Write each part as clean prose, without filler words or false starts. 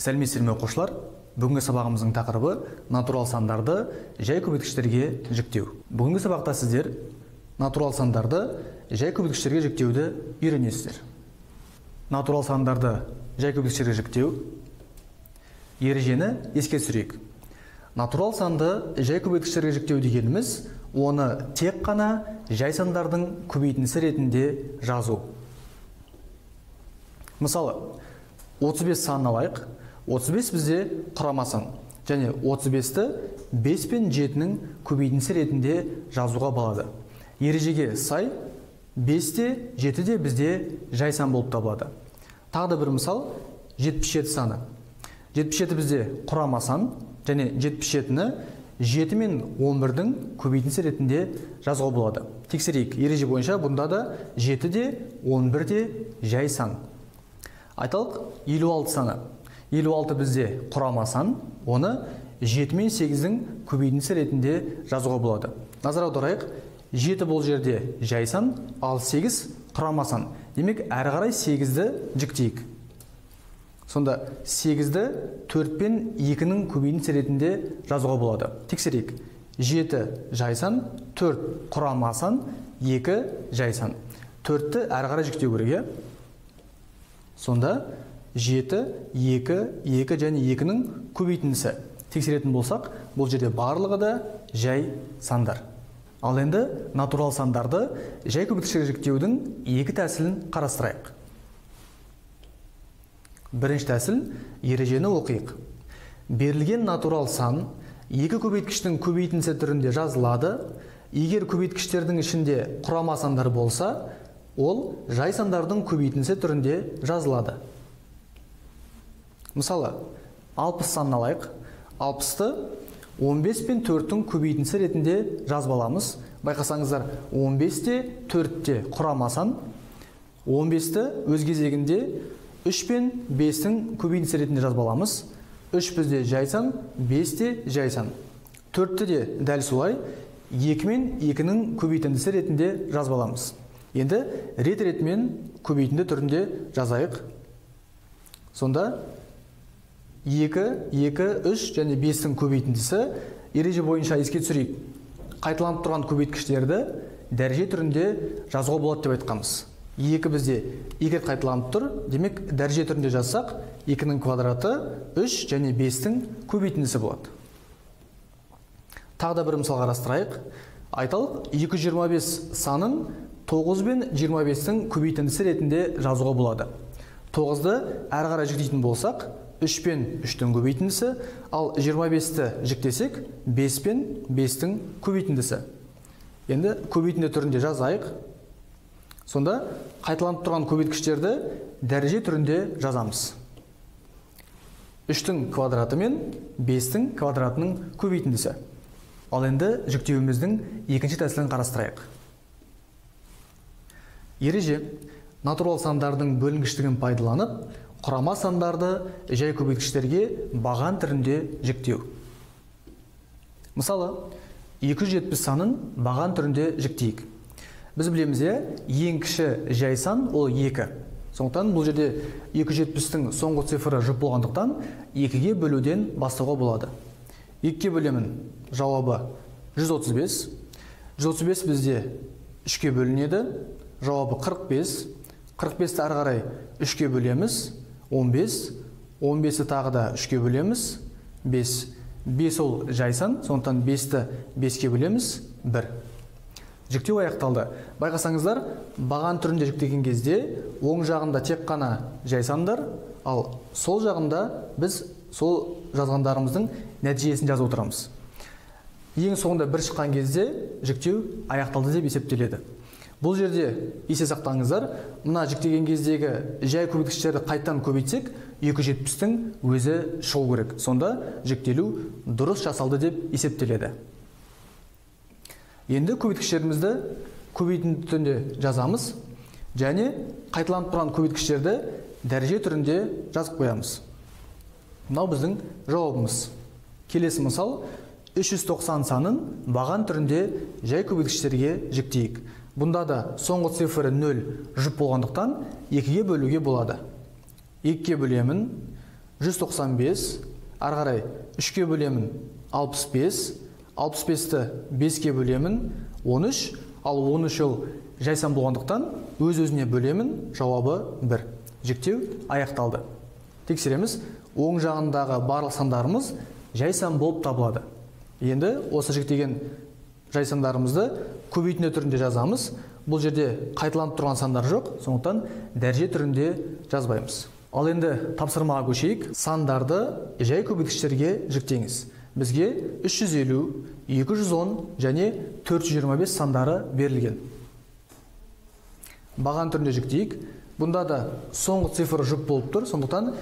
Сәлеметсіздер ме, оқушылар? Бүгінгі сабағымыздың тақырыбы натурал сандарды жай көбейткіштерге жіктеу. Бүгінгі сабақта сіздер натурал сандарды жай көбейткіштерге жіктеуді үйренесіздер. Натурал сандарды жай көбейткіштерге жіктеу ережені еске түсірейік. Натурал санды жай көбейткіштерге жіктеу дегеніміз оны тек қана жай сандардың көбейтіндісі ретінде жазу. Мысалы, 35 санын алайық. 35 бізде құрама сан. Және 35-ті 5 пен 7-нің көбейтіндісі ретінде жазуға болады. Ережеге сай 5 те 7 де бізде жай сан болып табылады. Тағы да бір мысал, 77 саны. 77 бізде құрама сан, және 77-ні 7 мен 11-дің көбейтіндісі ретінде жазуға болады. Тексерейік. Ереже бойынша бұнда да 7 де 11 де жай сан. Айталық, 56 саны. 56 бізде құрама сан, оны 7 мен 8-дің көбейтіндісі ретінде жазуға болады. Назар аударайық, 7 бұл жерде жай сан, ал 8 құрама сан. Демек, әрі қарай 8-ді жіктейік. Сонда 8-ді 4 пен 2-нің көбейтіндісі ретінде жазуға болады. Тексерейік. 7 жай сан, 4 құрама сан, 2 жай сан. 4-ті әрі қарай жіктеу керек, иә? Сонда 7, 2, 2 және 2-нің көбейтіндісі. Тексеретін болсақ, бұл жерде барлығы да жай сандар. Ал енді натурал сандарды жай көбейткіштерге жіктеудің екі тәсілін қарастырайық. Бірінші тәсіл, ережені оқиық. Берілген натурал сан екі көбейткіштің көбейтіндісі түрінде жазылады. Егер көбейткіштердің ішінде құрама сандар болса, ол жай сандардың көбейтіндісі түрінде жазылады. Мысалы, 60 санын алайық. 60-ты 15 пен 4-тің көбейтіндісі ретінде жазып аламыз. Байқасаңыздар, 15-те 4-те құрама сан. 15-ті өз кезегінде 3 пен 5-тің көбейтіндісі ретінде жазып аламыз. 3 бізде жай сан, 5 те жай сан. 4-ті де дәл солай 2 мен 2-нің көбейтіндісі ретінде жазып аламыз. Енді рет-ретімен көбейтінді түрінде жазайық. Сонда 2, 2, 3 және 5-тің көбейтіндісі ереже бойынша еске түсірейік. Қайталанып тұрған көбейткіштерді дәреже түрінде жазуға болады деп айтқанбыз. 2 бізде 2 рет қайталанып тұр, демек дәреже түрінде жазсақ, 2-нің квадраты 3 және 5-тің көбейтіндісі болады. Тағы да бір мысал қарастырайық. Айталық, 225 санын 9 пен 25-тің көбейтіндісі ретінде жазуға болады. 9-ды әрі қарай жіктейтін болсақ, 3 пен 3-тің көбейтіндісі, ал 25-ті жіктесек, 5 пен 5-тің көбейтіндісі. Енді көбейтінді түрінде жазайық. Сонда қайталанып тұрған көбейткіштерді дәреже түрінде жазамыз. 3-тің квадраты мен 5-тің квадратының көбейтіндісі. Ал енді жіктеуіміздің екінші тәсілін қарастырайық. Ереже. Натурал сандардың бөлінгіштігін пайдаланып, құрама сандарды жай көбейткіштерге баған түрінде жіктеу. Мысалы, 270 санын баған түрінде жіктейік. Біз білеміз, ең кіші жай сан ол 2. Сондықтан бұл жерде 270-тің соңғы цифры жұп болғандықтан 2-ге бөлуден бастауға болады. 2-ге бөлемін, жауабы 135. 135 бізде 3-ке бөлінеді, жауабы 45. 45-ті ары қарай 3-ке бөлеміз, 15. 15-ті тағы да 3-ке бөлеміз, 5. 5 ол жай сан, сондықтан 5-ті 5-ке бөлеміз, 1. Жіктеу аяқталды. Байқасаңыздар, баған түрінде жіктеген кезде оң жағында тек қана жай сандар, ал сол жағында біз сол жазғандарымыздың нәтижесін жазып отырамыз. Ең соңында бір шыққан кезде жіктеу аяқталды деп есептеледі. Бұл жерде есте сақтаңыздар, мына жіктеген кездегі жай көбейткіштерді қайтадан көбейтсек, 270-тің өзі шығу керек. Сонда жіктелу дұрыс жасалды деп есептеледі. Енді көбейткіштерімізді көбейтінді түрінде жазамыз және қайталанып тұрған көбейткіштерді дәреже түрінде жазып қоямыз. Мынау біздің жауабымыз. Келесі мысал, 390 санын баған түрінде жай көбейткіштерге жіктейік. Бұнда да соңғы цифры 0 жұп болғандықтан 2-ге бөлуге болады. 2-ге бөлемін, 195, ары қарай 3-ке бөлемін 65, 65-ті 5-ке бөлемін 13, ал 13 ол жай сан болғандықтан өз-өзіне бөлемін, жауабы 1. Жіктеу аяқталды. Тексереміз, оң жағындағы барлық сандарымыз жай сан болып табылады. Енді осы жіктеген жай сандарымызды көбейтінді түрінде жазамыз. Бұл жерде қайталанып тұрған сандар жоқ, сондықтан дәреже түрінде жазбаймыз. Ал енді тапсырмаға көшейік. Сандарды жай көбейткіштерге жіктеңіз. Бізге 350, 210 және 425 сандары берілген. Баған түрінде жіктейік. Бұнда да соңғы цифр жұп болып тұр, сондықтан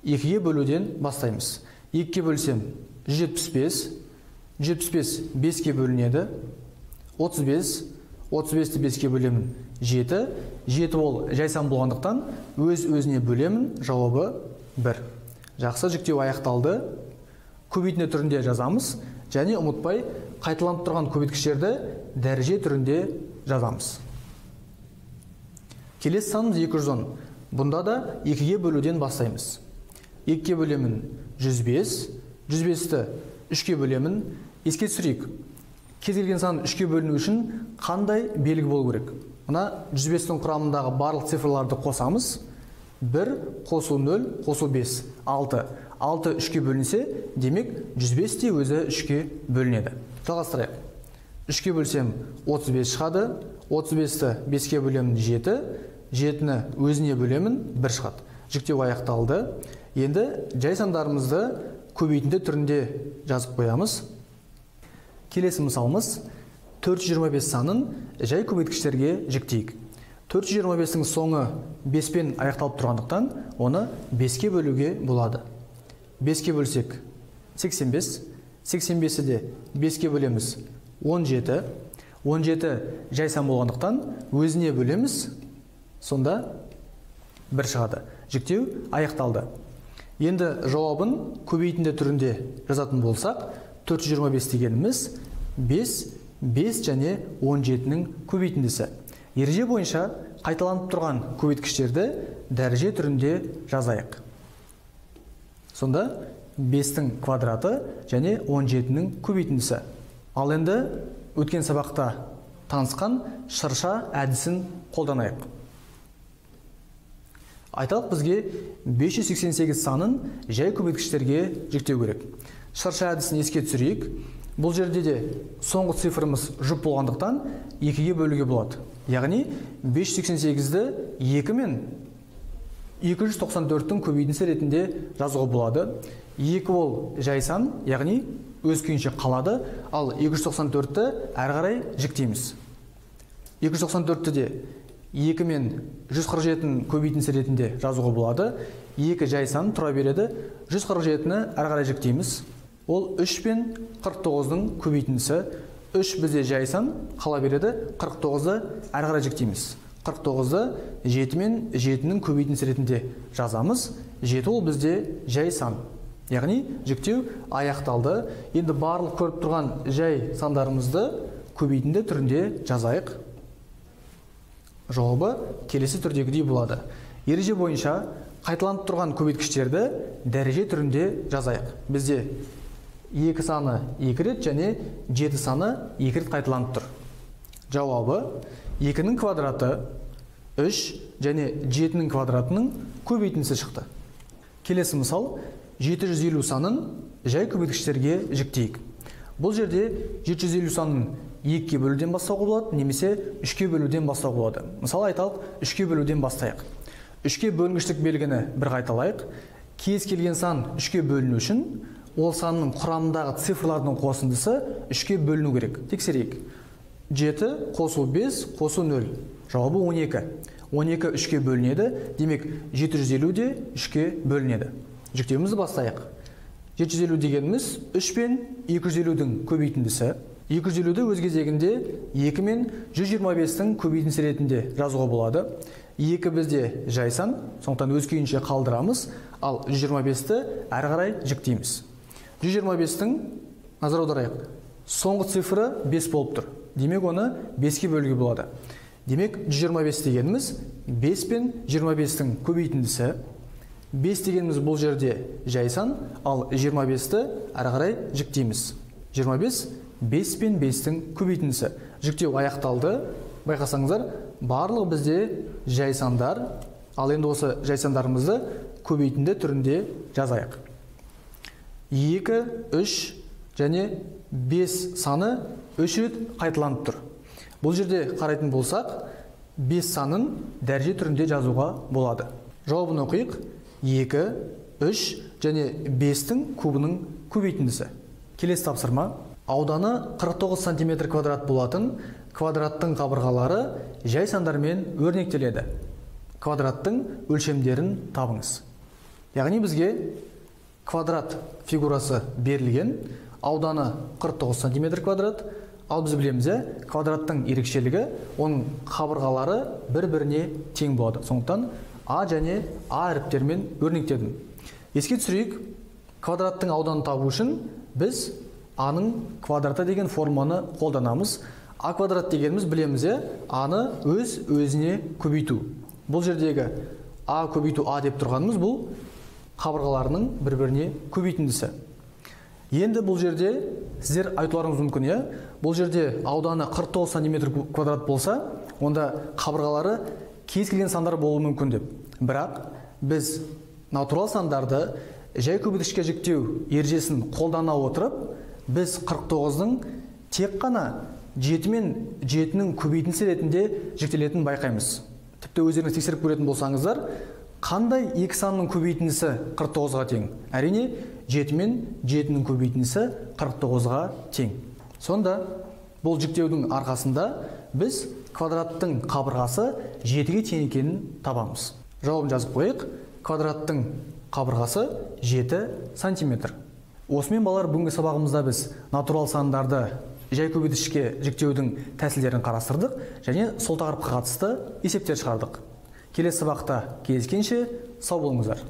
2-ге бөлуден бастаймыз. 2-ге бөлсем 175, 175 5-ге бөлінеді, 35, 35-ті 5-ге бөлемін 7, 7 ол жай сан болғандықтан өз-өзіне бөлемін, жауабы 1. Жақсы, жіктеу аяқталды. Көбейтінді түрінде жазамыз және ұмытпай қайталанып тұрған көбейткіштерді дәреже түрінде жазамыз. Келесі санымыз 210. Бұнда да 2-ге бөлуден бастаймыз. 2-ге бөлемін 105, 105-ті 3-ге бөлемін. Еске түсірейік. Кез келген сан 3-ге бөліну үшін қандай белгі болу керек? Мына 105-тің құрамындағы барлық цифрларды қосамыз. 1 қосу 0 қосу 5, 6. 6 3-ке бөлінсе, демек 105 те өзі 3-ке бөлінеді. Жалғастырайық. 3-ке бөлсем 35 шығады. 35-ті 5-ке бөлемін 7, 7-ні өзіне бөлемін 1 шығады. Жіктеу аяқталды. Енді жай сандарымызды көбейтінді түрінде жазып қоямыз. Келесі мысалымыз 425 санын жай көбейткіштерге жіктейік. 425-ің соңы 5-пен аяқталып тұрғандықтан, оны 5-ке бөлуге болады. 5-ке бөлсек 85, 85-і де 5-ке бөлеміз 17, 17 жай сан болғандықтан өзіне бөлеміз, сонда 1 шығады. Жіктеу аяқталды. Енді жауабын көбейтінді түрінде жазатын болсақ, 425 дегеніміз 5, 5 және 17-нің көбейтіндісі. Ереже бойынша қайталанып тұрған көбейткіштерді дәреже түрінде жазайық. Сонда 5-тің квадраты және 17-нің көбейтіндісі. Ал енді өткен сабақта танысқан шырша әдісін қолданайық. Айталық, бізге 588 санын жай көбейткіштерге жіктеу керек. Шырша әдісін еске түсірейік. Бұл жерде де соңғы цифрымыз жұп болғандықтан 2-ге бөлуге болады. Яғни 588-ді 2 мен 294-тің көбейтіндісі ретінде жазуға болады. 2 ол жай сан, яғни өз күйінше қалады, ал 294-ті әрі қарай жіктейміз. 294-ті де 2 мен 147-нің көбейтіндісі ретінде жазуға болады. 2 жай сан тұра береді. 147-ні әрі қарай жіктейміз. Ол 3 пен 49-ның көбейтіндісі. 3 бізде жай сан қала береді. 49-ды әрі қарай жіктейміз. 49-ды 7 мен 7-нің көбейтіндісі ретінде жазамыз. 7 ол бізде жай сан. Яғни жіктеу аяқталды. Енді барлық көріп тұрған жай сандарымызды көбейтінді түрінде жазайық. Жауабы келесі түрдегідей болады. Ереже бойынша қайталанып тұрған көбейткіштерді дәреже түрінде жазайық. Бізде 2 саны 2 рет және 7 саны 2 рет қайталанып тұр. Жауабы 2-нің квадраты 3 және 7-нің квадратының көбейтіндісі шықты. Келесі мысал 750 санын жай көбейткіштерге жіктейік. Бұл жерде 750 санын 2-ге бөлуден бастауға болады, немесе 3-ке бөлуден бастауға болады. Мысалы айталық, 3-ке бөлуден бастайық. 3-ке бөлінгіштік белгіні бір қайталайық. Кез келген сан 3-ке бөліну үшін ол санның құрамындағы цифрлардың қосындысы 3-ке бөліну керек. Тексерейік. 7 қосу 5 қосу 0. Жауабы 12. 12 3-ке бөлінеді, демек 750 де 3-ке бөлінеді. Жіктеуімізді бастайық. 750 дегеніміз 3 пен 250-дің көбейтіндісі. 250-ді өз кезегінде 2 мен 125-тің көбейтіндісі ретінде жазуға болады. 2 бізде жай сан, сондықтан өз күйінше қалдырамыз, ал 125-ті әрі қарай жіктейміз. 125-тің, назар аударайық, соңғы цифры 5 болып тұр. Демек, оны 5-ке бөлуге болады. Демек, 125 дегеніміз 5 пен 25-тің көбейтіндісі. 5 дегеніміз бұл жерде жай сан, ал 25-ті әрі қарай жіктейміз. 25, 5 пен 5-тің көбейтіндісі. Жіктеу аяқталды. Байқасаңыздар, барлығы бізде жай сандар. Ал енді осы жай сандарымызды көбейтінді түрінде жазайық. 2, 3 және 5 саны 3 рет қайталанып тұр. Бұл жерде қарайтын болсақ, 5 санын дәреже түрінде жазуға болады. Жауабын оқиық. 2, 3 және 5-тің кубының көбейтіндісі. Келесі тапсырма. Ауданы 49 сантиметр квадрат болатын квадраттың қабырғалары жай сандармен өрнектеледі. Квадраттың өлшемдерін табыңыз. Яғни бізге квадрат фигурасы берілген, ауданы 49 сантиметр квадрат. Ал біз білеміз, квадраттың ерекшелігі, оның қабырғалары бір-біріне тең болады. Сондықтан А және А әріптермен өрнектедім. Еске түсірейік, квадраттың ауданын табу үшін біз А-ның квадраты деген форманы қолданамыз. А квадрат дегеніміз білеміз, А-ны өз өзіне көбейту. Бұл жердегі А көбейту А деп тұрғанымыз бұл қабырғаларының бір-біріне көбейтіндісі. Енді бұл жерде сіздер айтуларыңыз мүмкін, бұл жерде ауданы 49 сантиметр квадрат болса, онда қабырғалары кез келген сандар болуы мүмкін деп. Бірақ біз натурал сандарды жай көбейткішке жіктеу ережесін қолдана отырып, біз 49-ның тек қана 7 мен 7-нің көбейтіндісі ретінде жіктелетінін байқаймыз. Тіпті өздеріңіз тексеріп көретін болсаңыздар, қандай екі санның көбейтіндісі 49-ға тең? Әрине, 7 мен 7-нің көбейтіндісі 49-ға тең. Сонда бұл жіктеудің арқасында біз квадраттың қабырғасы 7-ге тең екенін табамыз. Жауабын жазып қояйық. Квадраттың қабырғасы 7 сантиметр. Осымен балалар, бүгінгі сабағымызда біз натурал сандарды жай көбейткішке жіктеудің тәсілдерін қарастырдық және сол тақырыпқа қатысты есептер шығардық. Келесі сабақта кездескенше сау болыңыздар.